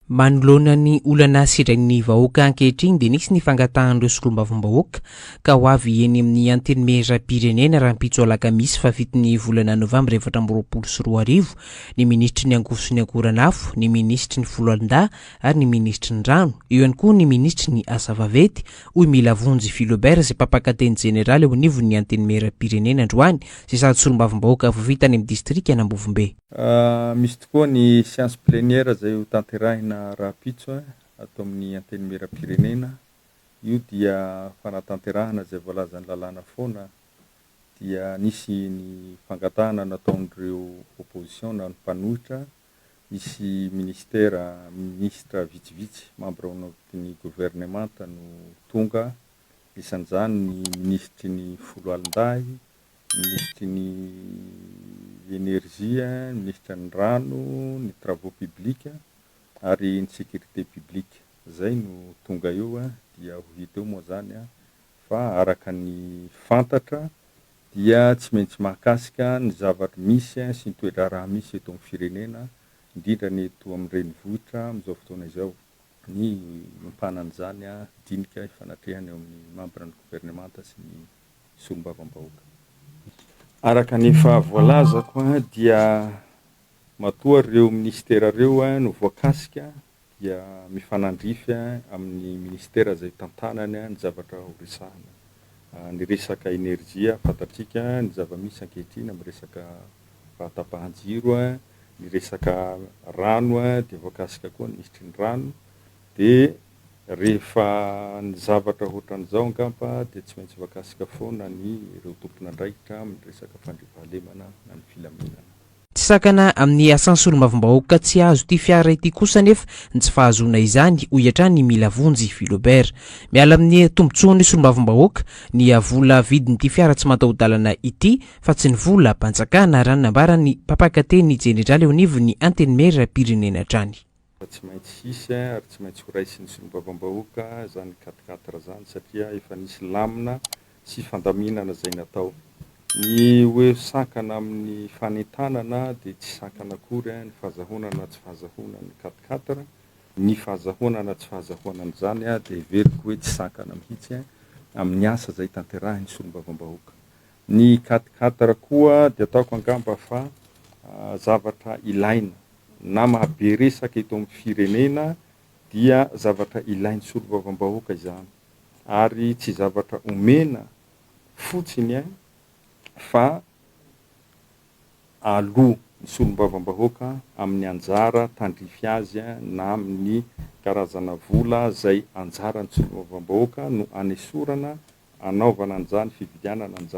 Manoloana ny olana sedrain'ny vahoaka ankehitriny dia nisy ny fangatahan'ireo solombavambahoaka ka ho avy eny amin'ny Antenimierampirenena rahampitso alakamisy fahafiton'ny volana novambra 2024 ny minisitry ny angovo sy ny akoranafo, ny minisitry ny foloalindahy ary ny minisitry ny rano, eo ihany koa ny minisitry ny asa vaventy, hoy Milavonjy Philobert izay mpampakateny jeneraly eo anivon'ny Antenimierampirenena androany izay sady solombavambahoaka voafidy tany amin'ny distrikan'Ambovombe. Misy tokoa ny séance plénière izay ho tanterahina rahampitso ato amin'ny Antenimierampirenena. Io dia fanatanterahana izay voalazan'ny lalàna foana dia nisy ny fangatahana nataon'ireo opposition na ny mpanohitra, nisy ministera, minisitra vitsivitsy membre ao anatin'ny governemanta no tonga, isan'izany ny minisitry ny foloalindahy, minisitry ny Energie, ny minisitra ny Rano, ny Travaux publics ary ny Sécurité publique. Izay no tonga eo dia ho hita eo moa izany fa araka ny fantatra dia tsy maintsy mahakasika ny zavatra misy sy ny toe-draharaha misy eto amin'ny firenena, indrindra ny eto amin'ny renivohitra amin'izao fotoana izao ny iompanan'izany dinika ifanatrehana eo amin'ny mambran'ny governemanta sy ny solombavambahoaka. Araka ny efa voalazako dia matoa ireo minisitera ireo no voakasika dia mifanandrify amin'ny minisitera izay tantanany ny zavatra ho resahana. Ny resaka enerjia fantatsika ny zava-misy ankehitriny amin'ny resaka fahatapahan-jiro, ny resaka rano dia voakasika koa ny minisitry ny rano dia Rehefa ny zavatra ohatran'izao angamba dia tsy maintsy voakasika foana ny ireo tompon'andraikitra amin'ny resaka fandriampahalemana na ny filaminana. Tsy sakana amin'ny asan'ny solombavambahoaka tsy hahazo ity fiara ity kosa anefa ny tsy fahazoana izany, hoy hatrany i Milavonjy Philobert. Miala amin'ny tombontsoan'ny solombavambahoaka ny vola vidin'ity fiara tsy mataho-dalana ity fa tsy ny volam-panjakana, raha ny nambaran'ny mpampakateny jeneraly eo anivon'ny Antenimierampirenena hatrany. Fa tsy maintsy hisy ary tsy maintsy ho raisin'ny solombavambahoaka izany quatre quatre izany satria efa nisy lamina sy fandaminana izay natao. Ny hoe sakana amin'ny fanentanana dia tsy sakana akory ny fahazahoana na tsy fahazahoana ny quatre quatre. Ny fahazahoana na tsy fahazahoana an'izany dia heveriko hoe tsy sakana mihitsy amin'ny asa izay tanterahin'ny solombavambahoaka. Ny quatre quatre koa dia ataoko angamba fa zavatra ilaina na maha be resaka eto amin'ny firenena dia zavatra ilain'ny solombavambahoaka izany ary tsy zavatra omena fotsiny fa aloa ny solombavambahoaka amin'ny anjara tandrify azy na amin'ny karazana vola izay anjaran'ny solombavambahoaka no anesorana anaovana an'izany fividianana an'izany.